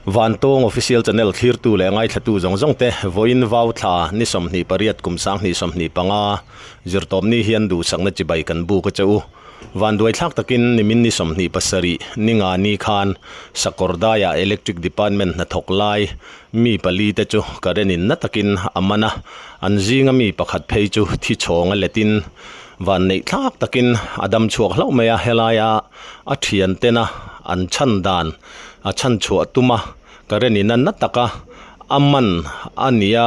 Vantawng Official Channel thlirtu leh ngaithlatu zawng zawng te vawiin vau thla ni 28 kum 2025 zirtawpni hian duhsakna chibai kan buk a che u. Vanduaithlak takin nimin ni 27 ni nga ni khan Sakawrdaiah Electric Department hnathawk lai mi pali te chu current in na takin a man a, an zinga mi pakhat phei chu thi chhawng a letin vanneihthlak takin a dam chhuak hlauh mai a, helaia a thian tena an chhan dan a chhan chhuah tum a, current in a na taka a man a nia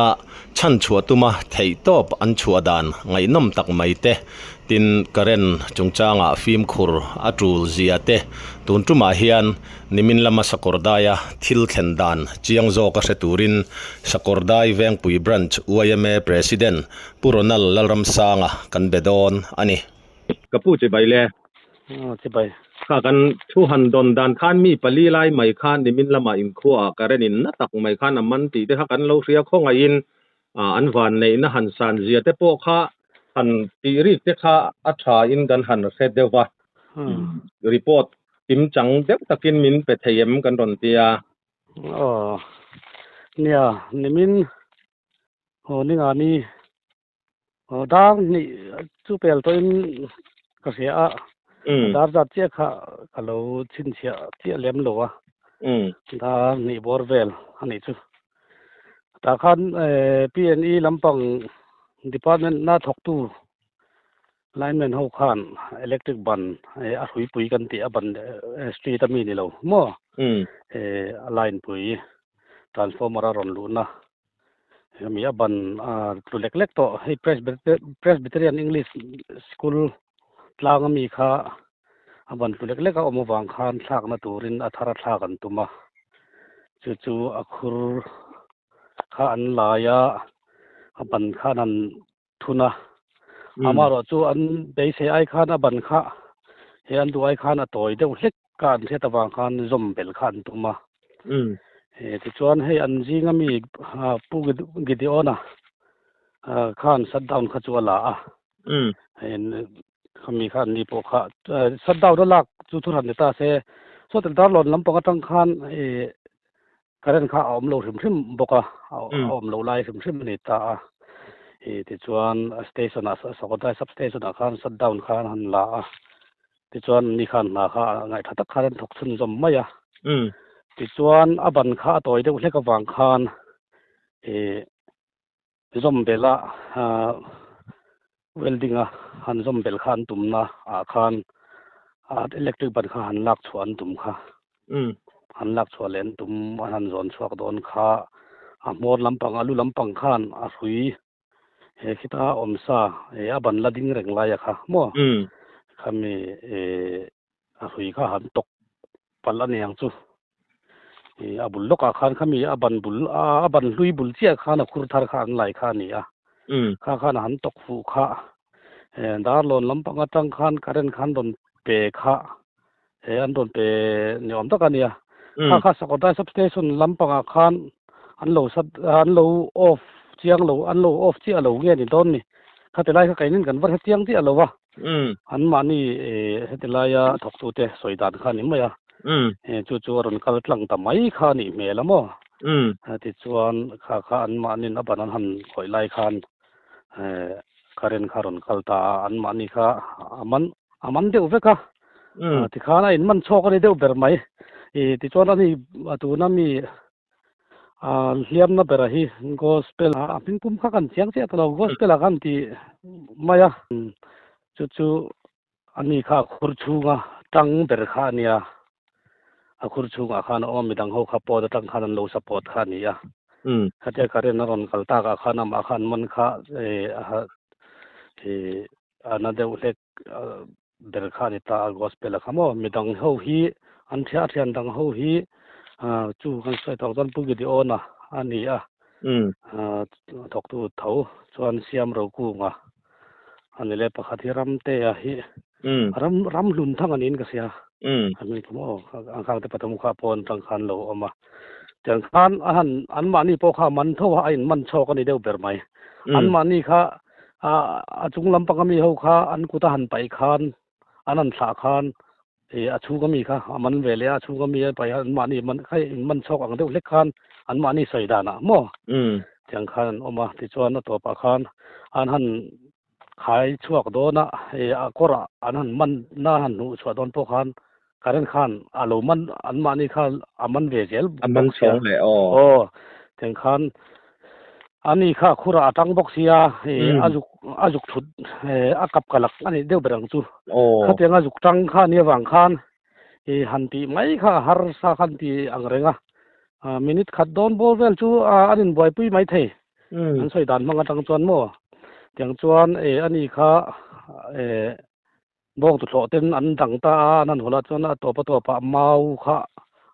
chhan chhuah tuma theihtawp an chhuah dan ngaihnawm tak mai te. Tin, current chungchangah fimkhur a tul zia te tun tumah hian nimin lama Sakawrdaia thil thlen dan chiang zawk a hre turin Sakawrdai Vengpui Branch yma President Pu Ronald Lalramsanga kan be dawn a ni. Ka pu chibai le. Aw chibai. Kha kan thu han dawn dan khan mi pali lai mai khan nimin lama inkhuaah current in na tak mai khan a man tih te kha kan lo hria khawngaihin an van neihna han san zia te pawh kha han tih rik te kha a tha in kan han hre deuh va, report kim chang deuh takin min pe thei em kan rawn ti a. Aw nia nimin aw ni nga ni aw dar hnih chu pel tawhin ka hria a, dar zat chiah kha ka lo chhinchhiah chiah lem lo a, dar hnih bawr vel a nih chu. Tah khan PNE lampang department na thawktu lineman ho khan electric ban a hruipui kan tih a ban street a mi ni lo maw a line pui transformer a rawn luhna hemi a ban a tlu lek lek tawh hei Presbyterian English School tlang a mi kha a ban tlu lek lek a awm avang khan thlakna turin a thar a thlak an tum a chu chu a khur kha an lai a a ban khan an thun a amaherawh chu an beisei ai khan a ban kha he an duh ai khan a tawi deuh hlek ka an hriat avang khan zawm belh kha an tum a tichuan hei an zinga mi Pu Gideon-a khan shutdown kha chu a la a Khami kha an ni pawh kha shutdown a lak chu thu hran ni ta se sawtin darlawn lampang atang khan ih current kha a awm lo hrim hrim bawk a a awm lo lai hrim hrim a ni ta a ih tichuan station ah Sakodai sub station ah khan shutdown khan an la a tichuan ni khan hna kha ngaihtha tak khan an thawk chhunzawm mai a tichuan a ban kha a tawi deuh hlek avang khan ih Zawm bela welding a han zawm bel kha an tumna ah khan electric ban kha han lak chhuah an tum kha han lak chhuah leh an tum an han zawn chhuak dawn kha a hmawr lampang a lu lampang khan a hrui he khita awm sa a ban la ding reng lai a kha maw khami a hrui kha han tawk palh a ni ang chu ih a bul lawkah khan khami a ban bul a ban hlui bul chiah khan a khur thar kha an lai kha a ni a kha khan a han tawk fuh kha darlawn lampang atang khan current khan rawn pe kha he an rawn pe ni awm tak a nia kha kha Sakodai substation lampangah khan an lo sat an lo off chiang lo an lo off chiah lo nge ni dawn ni khati lai kha keinin kan va hre chiang chiah lo va. An mahni heti laia thawktute sawi dan kha a ni mai a, chu chu a rawn kal tlang ta mai kha a nih hmel a maw? Tichuan kha kha an mahnin a ban an han khawih lai khan current kha a rawn kal ta a, an mahni kha a man a man deuh vek a, tikhan a inman chhawk a ni deuh ber mai. Tichuan ani tuna mi Hliamna bera hi gospel a hming pum kha kan chiang chiah ta lo gospel ah khan ti mai a chu chu ani kha a khur chhunga tang ber kha a nia a khur chhungah khan a awm a midang ho kha pawt atang khan an lo support kha a ni a khatia current a rawn kal takah khan amah khan man kha a na deuh hlek ber kha a ni ta a gospel a kha maw midang ho hi an thiah thian dang ho hi chu kan sawi tawk chuan Pu Gideon-a a ni a thawktu tho chuan Siam Rokunga a ni leh pakhat hi Ramtea hi ram ram hlun thang a niin ka hria a hming chu maw an khang te pathum kha pawn atang khan lo awm a tiang khan a han an mahni pawh kha man tho a a in man chhawk a ni deuh ber mai an mahni kha A chung lampang ami ho kha an kut a han paih khan an han thlah khan I a chhung ami kha a man ve leh a, a chhung ami a pai a, anmahni man kha in man chhawk ang deuh hlek khan anmahni sawi danah maw tiang khan an awm a. Tichuan a tawpah khan an han khai chhuak dawn a, i a kawrah an han man na han hnuh chhuah dawn pawh khan current khan a lo man anmahni kha a man ve zel A man bawk sia. chhawng leh aw. Aw tiang khan ani kha khurah a tang bawk sia i a zuk a zuk thut a kap kalak a nih deuh ber ang chu. Khatiang a zuk tang kha nia vang khan i han tih mai kha a harsa khan ti ang reng a. Minute khat dawn bawr vel chu an inbuaipui mai thei. An sawi dan hmang atang chuan maw tiang chuan e ani kha e Bawng tuthlawh ten an dang ta a, an han hawlh ah chuan a tawp a tawp ah mau kha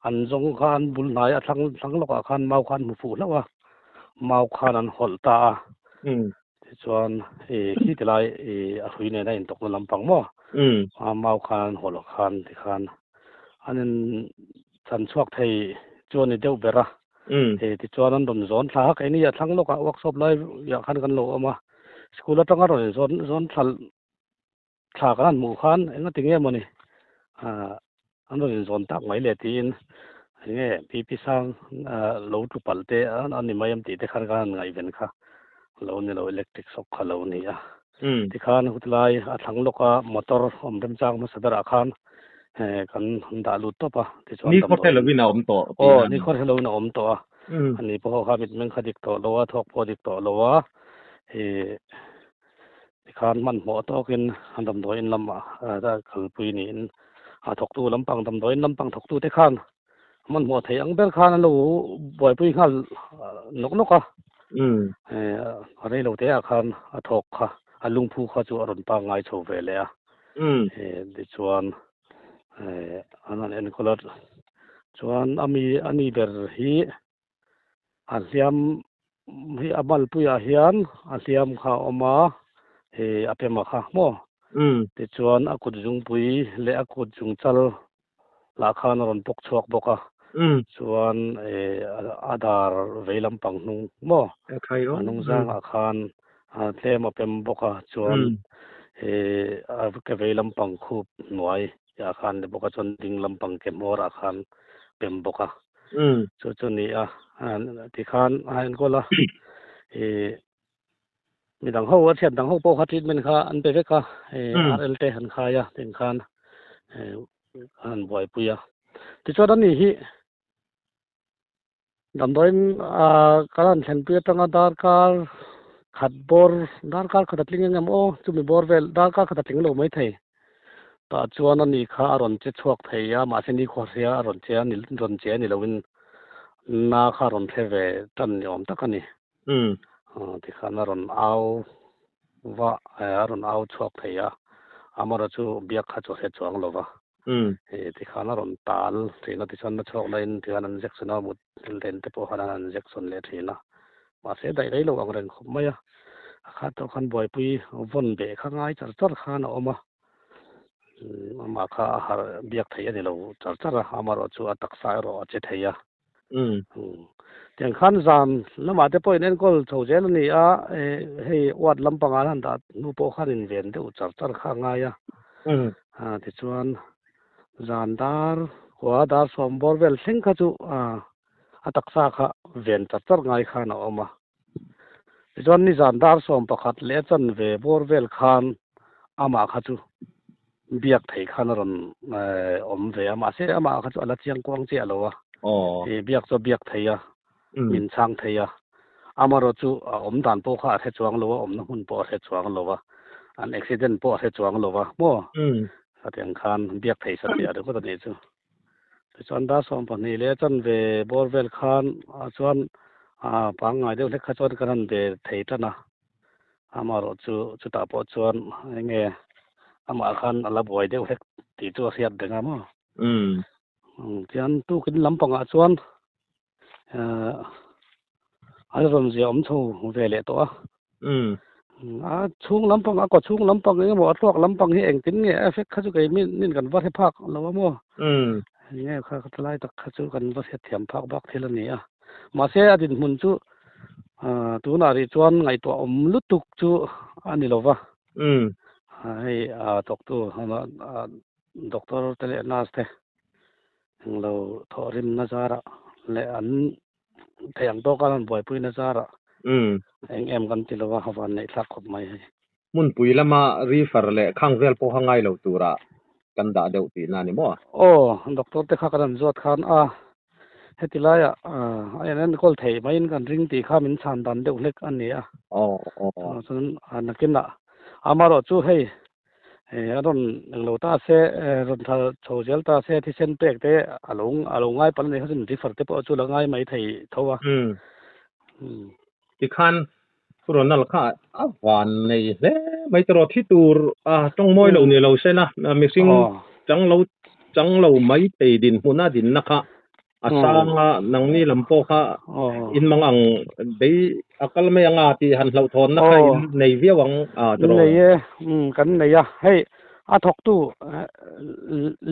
an zawng kha an bul hnai a thlang thlang lawk ah khan mau kha an hmu fuh hlauh a, mau khan an hawlh ta a. Tichuan i khi ti lai i a hrui nen a intawkna lampang maw mau khan an hawlh khan tikhan an in chan chhuak thei chu a ni deuh ber a. Tichuan an rawn zawn thla a, keini a thlang lawk ah workshop lai ah khan kan lo awm a, school atanga rawn in zawn zawn thla Thla kan han hmuh khan eng ati nge mawni an rawn inzawn tak mai le tiin eng nge PP sang lo tlu palh te a ni mai em tih te khan kan han ngaihven kha lo ni lo electric shock kha lo ni a. Tikhan hutlai a thlang lawk a motor awm remchang hmasa berah khan kan dah lut tawp a tichuan Ni khawr hre lovin a awm tawh tih a ni. Aw ni khawr hre lovin a awm tawh a. Ani pawh kha mitmeng kha dik tawh lo a thawk pawh dik tawh lo a ih Tikhan hmanhmawh tawkin damdawiin lamah kalpui niin a thawktu lampang damdawiin lampang thawktute khan hmanhmawh thei ang ber khan an lo buaipui nghal nawk nawk a. A rei lo teah khan a thawk kha a lungphu kha chu a rawn pangngai chho ve leh a. Tichuan an han enkawl a chuan ami a ni ber hi A hliam hi a malpuiah hian a hliam kha a awm a, hei a pema kha maw? Tichuan a kut zungpui leh a kut zungchal lah khan a rawn pawk chhuak bawk a, chuan a dar vei lampang hnung maw? A hnung zangah khan tlem a pem bawk a, chuan a ke vei lampang khup hnuai ah khan ni bawk a, chuan ding lampang ke hmawrah khan pem bawk a. Chu chu ni a, tikhan a enkawl a, ih midang ho a thian dang ho pawh kha treatment kha an pe vek a, RL te an khai a tin khan an han buaipui a. Tichuan ani hi damdawiin kan han thlenpui atanga darkar khat bawr darkar khat a tling eng em aw chumi bawr vel darkar khat a tling lo maithei. Tah chuan ani kha a rawn che chhuak thei a, mahse nikhua hria a rawn che a ni, rawn che a ni loin na kha a rawn hre ve tan ni awm tak a ni. Tikhan a rawn au va, a rawn au chhuak thei a, amaherawhchu chu biak kha chu a hre chuang lo va. Tikhan a rawn tal thin a, tichuan na chhuak laiin tikhan an injection a, mut len te pawh khan an injection leh thin a. Mahse daih rei lo ang reng khawp mai a, a khat tawh khan buaipui vawn beh kha ngai char char khan a awm a, amah kha a harh biak theih a ni lo char char a, amaherawh chu a taksa erawh a che thei a. Tiang khan zan lamah te pawhin enkawl chho zel a ni a, hei ward lampangah an han dah hnu pawh khan inven deuh char char kha a ngai a, tichuan zan dar kua dar sawm bawr vel thleng kha chu a taksa kha ven char char ngai khan a awm a. Tichuan nizan dar 11 leh a chanve bawr vel khan amah kha chu biak theih khan a rawn awm ve a, mahse amah kha chu a la chiang kuang chiah lo a, biak chu a biak thei a, min chhang thei a, amaherawh chu a awm dan pawh kha a hre chuang lo a, awmna hmun pawh a hre chuang lo a, an accident pawh a hre chuang lo a maw? Khatiang khan biak theih satliah ringawt a nih chu. Tichuan dar 12 leh a chanve bawr vel khan ah chuan ah pangngai deuh hlek kha chuan kan han ve thei tan a, amaherawh chu chutah pawh chuan eng nge amah khan a la buai deuh hlek tih chu a hriat reng a maw. Tian tukin lampangah chuan A rawn zia awm chho ve leh tawh a. A chhung lampang a kaw chhung lampang eng emaw a tluak lampang hi engtin nge a effect kha chu kei min min kan va hre phak lo a maw. Eng nge kha ka lai tak kha chu kan va hriatthiam phak bak thil a ni a. Mahse a dinhmun chu tunah rih chuan ngaihtuah awm lutuk chu a ni lo va. Hei a thawktu. Doctor te leh nurse te englo thawhrimna zarah leh an theih ang tawka an buaipuina zarah eng em kan ti lo a, a van neih thlak khawp mai hei. Hmunpui lama refer leh khang vel pawha ngai lo tura kan dah deuh tihna a ni maw? Aw, doctor te kha kan han zawt khan a, heti laiah a en enkawl theih maiin kan ring tih kha min chhan dan deuh hlek a ni a. Aw, aw. Chuan nakinah amaherawh chu hei a rawn englo ta se, rawn thal chho zel ta se, thisen pek te a lo a lo ngai palh a nih kha chuan refer te pawh chu la ngai mai thei tho a. Tikhan Pu Ronald kha a van nei hle mai tawh thi tur a tawng mawi lo ni lo se la, mihring chang lo chang lo mai thei dinhmun a dinna kha a sang a, nangni lam pawh kha in mang ang bei a kal mai anga tih han hlauhthawnna kha in nei viau ang a tawh. Nei e, kan nei a, hei a thawktu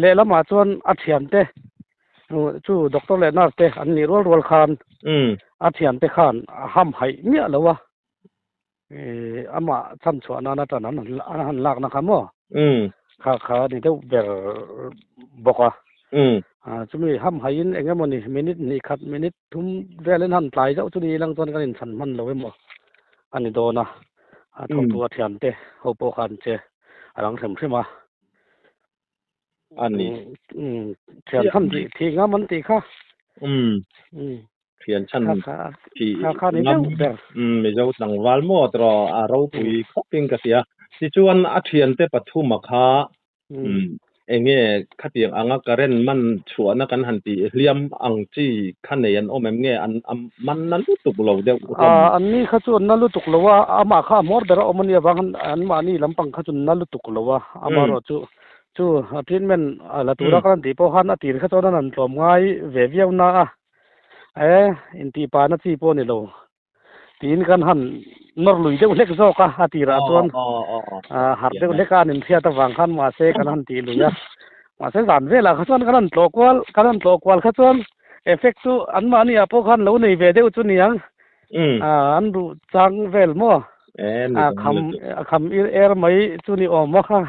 lehlamah chuan a thiante Chu doctor leh nurse te an nih rual rual khan a thiante khan a ham haih miah lo a, amah chhan chhuah nana tan an han lakna kha maw kha kha a ni deuh ber bawk a. Chumi ham haihin eng emawni minute hnih khat minute thum velin han tlai zauh chu ni ilang chuan kan inchhan hman lo emaw a ni dawn a, a thawktu a thiante ho pawh khan che a rang hrim hrim a. A ni. Thian chhan tih thih ngam an tih kha. Thian chhan thih ngam Mizo tlangval maw tawh a ropui khawpin ka hria. Tichuan a thiante pathuma kha enge khatiang anga current man chhuahna kan han tih hliam ang chi kha nei an awm em nge an man na lutuk lo deuh hlawm. An ni kha chu an na lutuk lo a, amah kha a hmawr ber a awm a nia vang anmahni lampang kha chu an na lutuk lo a, amaherawh chu Chu treatment la tura ka rawn tih pawh khan a tir kha chuan an han tlawm ngai ve viau na a, e intihpahna chi pawh a ni lo tiin kan han nawr lui deuh hlek zawk a, a tirah chuan harh deuh hlek a an inhriat avang khan mahse kan han tih lui a, mahse zan velah kha chuan kan han tlawh kual kan han tlawh kual kha chuan effect chu anmahni ah pawh khan lo nei ve deuh chu niang. An duh chang vel maw? A kham a kham ir er mai chu ni awm a kha.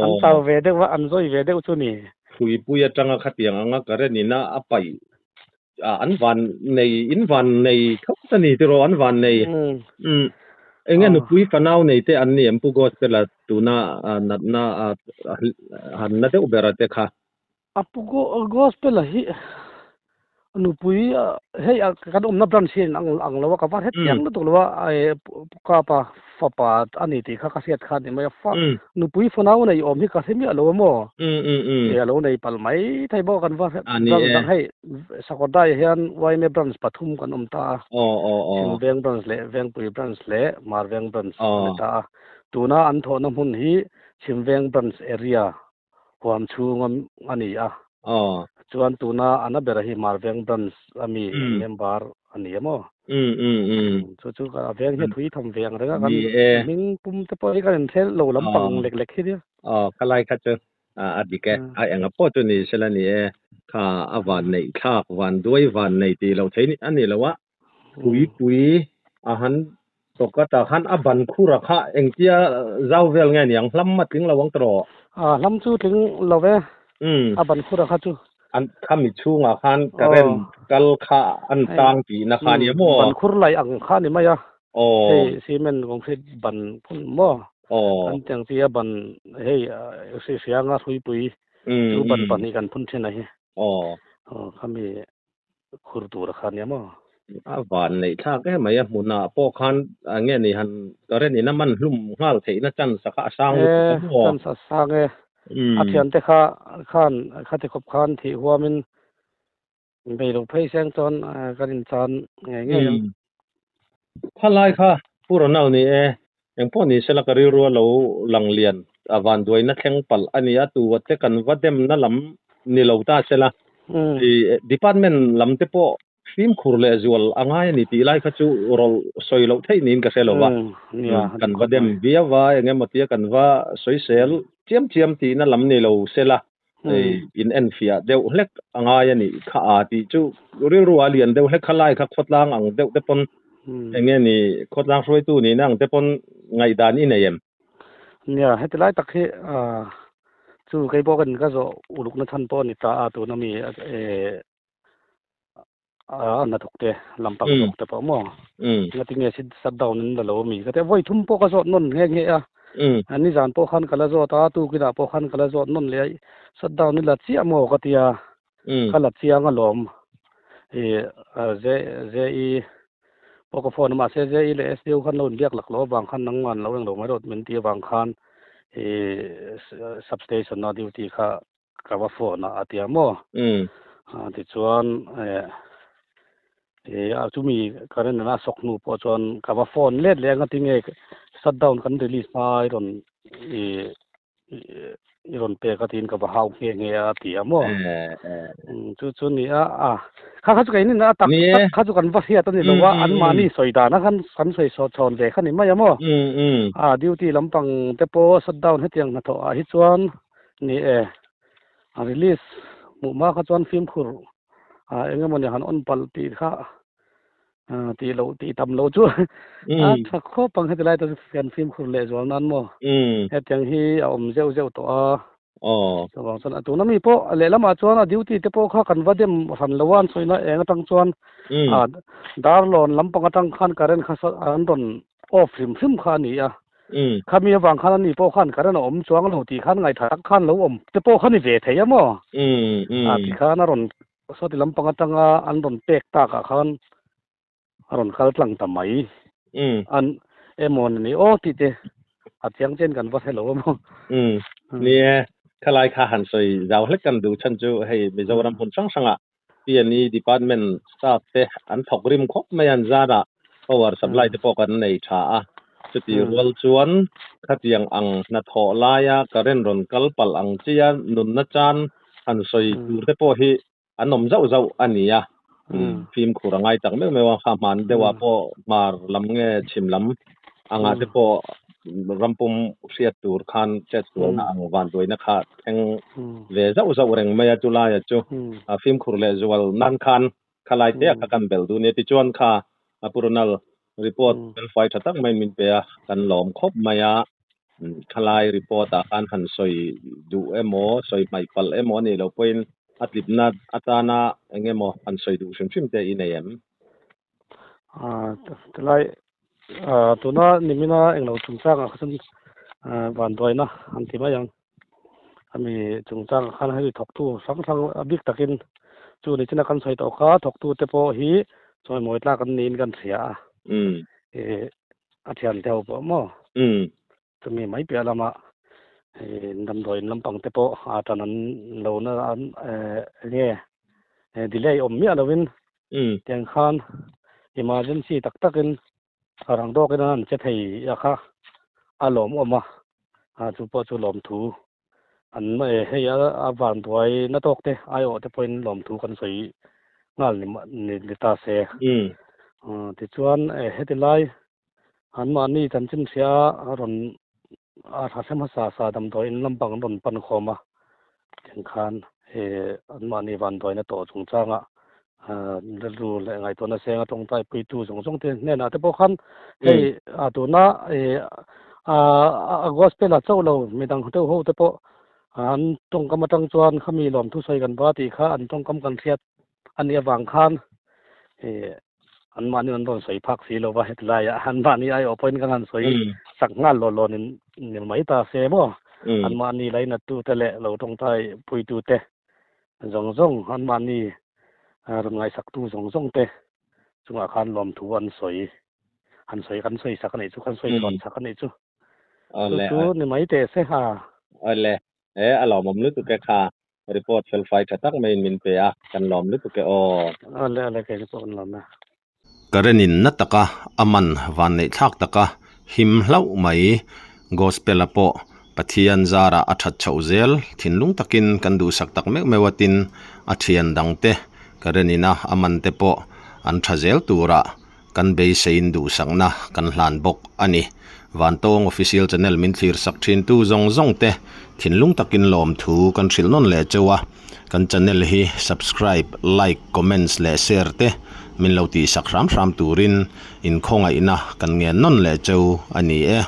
An chau ve deuh a, an zawi ve deuh chu ni. Hruipui atanga khatiang anga current in a a paih an van nei in van nei khauh ta ni tiraw an van nei. Enge nupui fanau nei te an ni em Pu Gospel-a tuna natna han na deuh ber a te kha. A pu Gospel-a hi nupui hei kan awmna branch hi ang ang lo a ka va hret chiang lutuk lo a kapa fapa a ni tih kha ka hriat kha a ni mai a fa nupui fanau nei awm hi ka hre miah lo a maw e a lo nei palh mai thei bawk kan va branch dang hei Sakawrdai hian yma branch pathum kan awm ta a Chhimveng branch leh Vengpui branch leh Marveng branch a ni ta a tuna an thawhna hmun hi Chhimveng branch area huam chhung a ni a. Chuan tuna a na bera hi Marveng branch a mi member a ni a maw? Chu chu a veng hi a thui tham ve ang reng a, kan hming pum te pawh hi kan inhre lo lampang lek lek hi nia. Aw, khalai kha chu a dik e. A enga pawh chu ni sela ni e, kha a van neih thlak, van duai van nei tih loh theih a ni lo a. Puipui a han tawk a tah khan a ban khur a kha engtia zau vel nge niang hlam a tling lo ang tawh. A hlam chu tling lo e a ban khur a kha chu. An khami chhungah khan current kal kha an tang tihna kha a ni maw? Ban khur laih ang kha a ni mai a. Hei cement concrete ban phun maw? An tiang chi a ban hei hrianga hruipui chu ban pahnih kan phun thin a hi. Khami khur tur a kha nia maw? A van neih thlak em mai a hmunah pawh khan nge ni han current in a man hlum nghal theihna chance a kha a sang lutuk a maw? E chance a sang e. A thiante kha khan khati khawp khan thih huamin bei lo phei seng chuan kan inchan ngei ngei ang. Khalai kha Pu Ronald ni e, engpawh ni sela ka rilru a lo lang lian a vanduaina thleng palh a ni a, tu te kan va demna lam ni lo ta sela i department lam te pawh fimkhur leh zual a ngai a ni tih lai kha chu rawlh sawi loh theih niin ka hre lo va, kan va dem viau a, eng emaw tia kan va sawisel chiam chiam tihna lam ni lo sela in enfiah deuh hlek a ngai a nih kha a tih chu rilru a lian deuh hlek kha lai kha khawtlang ang deuh te pawn eng nge ni khawtlang hruaitu nihna ang te pawn ngaihdan i nei em? Nia, heti lai tak hi Chu kei pawh kan ka zawh ulukna chhan pawh a ni ta a tuna mi a hnathawk te lampang zawk te pawh maw ngatinge shut down an la lo ami ka tia vawi thum pawh ka zawt nawn nghe nghe a nizan pawh khan ka la zawt a tukinah pawh khan ka la zawt nawn leh a shut down i la chiah maw ka tia ka la chiang alawm ih JE pawh ka phone a mahse JE leh SDO khan lo inbiak lak loh avang khan nangman lo englo mai rawh min tih avang khan ih substation a duty kha ka va phone a a tia maw tichuan eh a chumi current an a sawk hnu pawh chuan ka va phone let leh anga tinge shut down kan release hma i rawn ih i rawn pek a tiin ka va hau nghe nghe a ti a maw chu chu ni a a kha kha chu kei nin a tak tak kha chu kan va hriat a ni lo a an mahni sawi dan a khan kan sawi saw chhawn ve kha ni mai a maw a duty lampang te pawh shut down hetiang hnathawh ah hi chuan Ni e, a release hmuh hma kha chuan fimkhur ah eng emawni han on palh tih kha tih loh tih tam loh chu a tha khawp ang heti lai te chu kan fimkhur leh zual nan maw hetiang hi a awm zeuh zeuh tawh a chuvang chuan a tuna mi pawh lehlamah chuan a duty te pawh kha kan va dem hran lo a an sawina eng atang chuan darlawn lampang atang khan current kha an rawn off hrim hrim kha a ni a. Khami avang khan ani pawh khan current a awm chuang lo tih khan ngaihthah tak khan lo awm te pawh kha ni ve thei a maw? A ti khan a rawn sawti lampang atanga an rawn pek takah khan a rawn kal tlang ta mai. An emaw ni aw tih te a chiang chen kan va hre lo a maw? Ni e, khalai kha han sawi zau hlek kan duh chhan chu hei Mizoram hmun hrang hrangah PNE department staff te an thawk rim khawp mai a, an zarah power supply te pawh kan nei tha a, chuti rual chuan khatiang ang hnathawh laia current rawn kal palh ang chia nunna chan han sawi tur te pawh hi an awm zauh zauh a ni a, fimkhur a ngai tak meuh meuh a, kha hman deuhah pawh hmar lam nge chhim lam angah te pawh rampum hriat tur khan chet sualna ang vanduaina kha thleng ve zauh zauh reng mai a chulaia chu a fimkhur leh zual nan khan khalai te a kha kan belh duh nia tichuan kha a Pu Ronald report felfai tha tak maiin min pe a kan lawm khawp mai a khalai report ah khan han sawi duh emaw sawi hmaih palh emaw a nih loh pawhin a tlipna atana eng emaw han sawi duh hrim hrim te i nei em? Tilai tuna nimina englo chungchangah kha chuan vanduaina an ti mai ang. Ami chungchangah khan hei thawktu hrang hrang a bik takin chu ni china kan sawi tawh kha thawktute pawh hi chawimawi tlak an niin kan hria a. A thiante ho pawh maw? Chumi mai piah lamah damdawiin lampang te pawh a tan an lo na an enge delay awm miah lovin tiang khan emergency tak takin rang dawkin an han che thei a kha a lawmawm a, chu pawh chu lawmthu an hei a vanduai na tawk te aiawh te pawhin lawmthu kan sawi nghal ni ta se. Tichuan heti lai An mahni chanchin hria a rawn a tha hle hmasa sa damdawiin lampang an rawn pan khawm a, tiang khan he an mahni vanduaina tawh chungchangah rilru leh ngaihtuahna senga tawngtai puitu zawng zawng te hnenah te pawh khan hei a tuna a gospel a chauh lo midang deuh ho te pawh an tawngkam atang chuan khami lawmthu sawi kan va tih kha an tawngkam kan hriat a nih avang khan an mahni an rawn sawi phak si lo va heti laiah an mahni aiawh pawhin kan han sawi sak nghal law law ni ni mai ta se maw an mahni lainattu te leh lo tawngtai puitu te zawng zawng an mahni rawn ngaihsaktu zawng zawng te chungah khan lawmthu an sawi han sawi kan sawi sak a nih chu kan sawi chhawn sak a nih chu chu chu ni mai teh se ha. Awle e a lawmawm lutuk e kha. Report felfai tha tak maiin min pe a, kan lawm lutuk e aw. Awle awle kei pawh kan lawm e. Current in na taka a man van neih thlak taka him hlauh mai Gospel a pawh Pathian zarah a that chhoh zel thinlung takin kan duhsak tak meuh meuh a tin a thian dang te current in a a man te pawh an tha zel turah Kan beiseiin duhsakna kan hlan bawk a ni. Vantawng Official Channel min thlir sak thintu zawng zawng te thinlung takin lawmthu kan hrilh nawn leh cheu a. Kan channel hi subscribe, like, comments leh share te min lo tihsak hram hram turin inkhawngaihna kan ngen nawn leh cheu a ni e.